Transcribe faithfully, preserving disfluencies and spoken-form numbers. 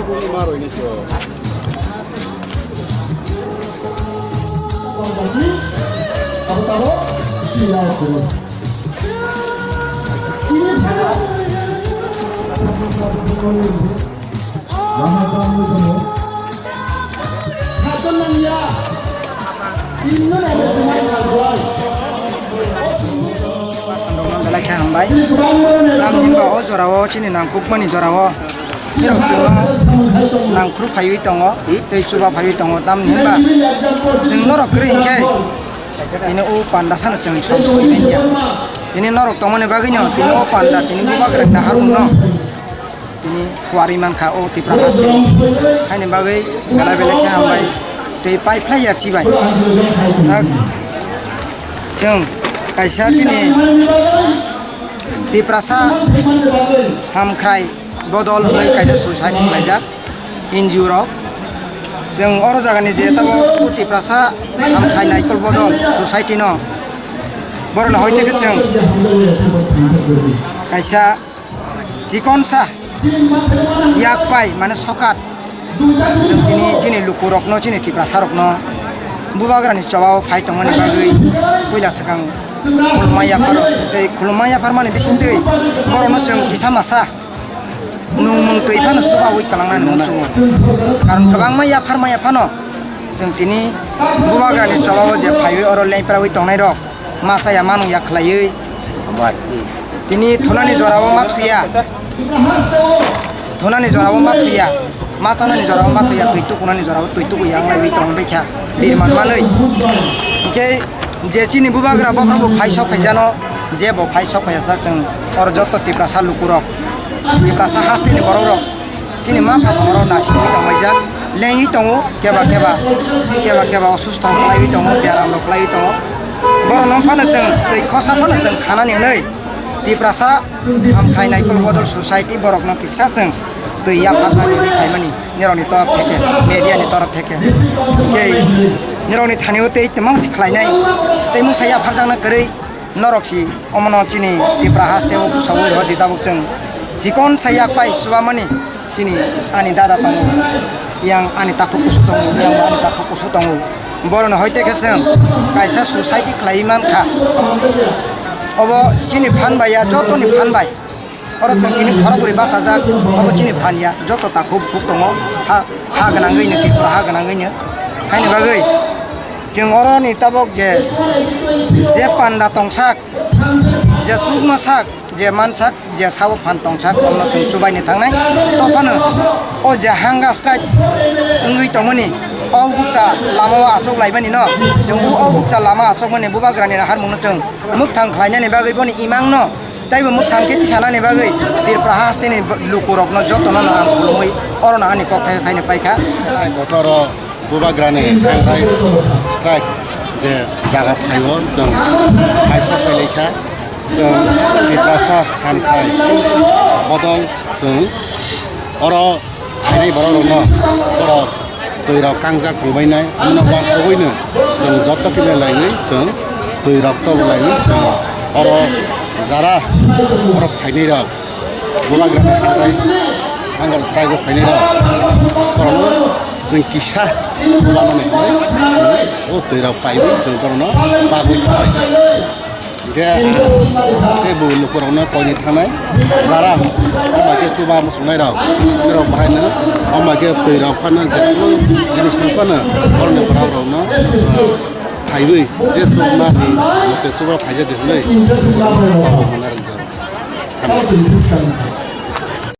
Belai khe hambai. Tamni hwnba o jorao chini nangkukmani jorao nirok chwngno nangkhru phaiwi tongo, tei chuba phaiwi tongo. Tamni hwnba chwng norok kwrwi hinkhe tini o panda sano chwng som soi manya. Tini norok tongmani bagwino tini o panda tini bubagra naharmungno tini phuarwi mankha o Tipra haste. Haini bagwi belai belai khe hambai tei pai phlai ya sibai. Dak chwng kaisa chini Tiprasa Hamkhrai Bodol hwnwi kaisa society khlaijak N G O rok. Chwng oro jagani je tabok o Tiprasa Hamkhrai Naikol Bodol society no borokno hoite khe chwng kaisa chikonsa yak pai mane sokat chwng tini chini lukurokno chini Tiprasarokno bubagrani chobao phai tongmani bagwi puila swkang khulumma yapharo tei khulumma yapharmani bisingtwi borokno chwng kisa masa nungmung twi phano chubawi kwlangnani muchungo. Karon kwbangma yapharma yaphano chwng tini bubagrani chobao je phaiwi oro lengprawi tongnairok masa ya manung ya khlaiwi tini thunani jorao ma thuya, thunani jorao ma thuya, ma chanani jorao ma thuya, twi tukunani jorao twi tukuya wng laiwi tong baikha birman manwi. Hinkhe je chini bubagra bophang bo phai sok phaijano, je bo phai sok phaijasa chwng oro joto Tiprasa lukurok, Tiprasa hasteni borokrok chini ma phasamoro nasigwi tongbaijak, lengwi tongo, keba keba, keba keba osusto khlaiwi tongo, biaramrok khlaiwi tongo. Borokno phano chwng twi khosa phano chwng khanani hwnwi Tiprasa Hamkhrai Naikol Bodol Society borokno kisa chwng twi yapharna nini phaimani nirokni torop theke, media ni torop theke. Tei nirokni thanio tei tmang si khlainai, tei mungsa yapharjakna kwrwi. Norok si omono chini Tipra haste o bwskango rw di tabuk chwng chikon sa yak pai chubamani chini ani dada tongo, yang ani takhuk kusu tongo, yang ani takhuk kusu tongo. Boroni hoite khe chwng kaisa society khlaiwi mankha. Obo chini phan bai ya, jotoni phan bai. Oro chwng tini khorokbrwi bachajak, obo chini phan ya, joto takhuk bukhuk tongo, ha, ha gwnangwi no, Tripura ha gwnangwi no. Haini bagwi chwng oroni tabok je, je panda tongsak, je chukma sak, je mansak, je sao phan tongsak, omono chwng chubaini thangnai. Tophano o je hunger strike wngwi tongmani, o bukcha lama o achuk laimani no, chwng o bukcha lama achukmani bubagrani naharmungno chwng mwkthang khlainani bagwi boni imangno teibo mwkthang khe tisanani bagwi Tripura hasteni lukurokno jotono no ang khulumwi orono ani kok thaisa thaini paikha. Tei botoro bubagrani hangrai strike je jaga phaio chwng kaisa phailai kha, chwng Tiprasa hamthai bodol chwng oro phainai borok rokno borok twi rok kangjak tongbainai, omono uansugwino chwng joto khe laiwi chwng twi rok tobo laiwi chwng oro jara borok phainai rok bubagrani hangrai hangar strike o phainai rok borokno chwng kisa chubanani hinwi chwng o twi rok paiwi chwng borokno bagwi tongbainai. Hingke tei bo lukurokno koini thangnai jara wngma khe chuba muchungnai rok, borok bahaino wngma khe twi rok phano je kunu jinis phano borokni borok rokno phaiwi je chukmani mote chuba phaijadi hinwi abo hwnna rwkjak.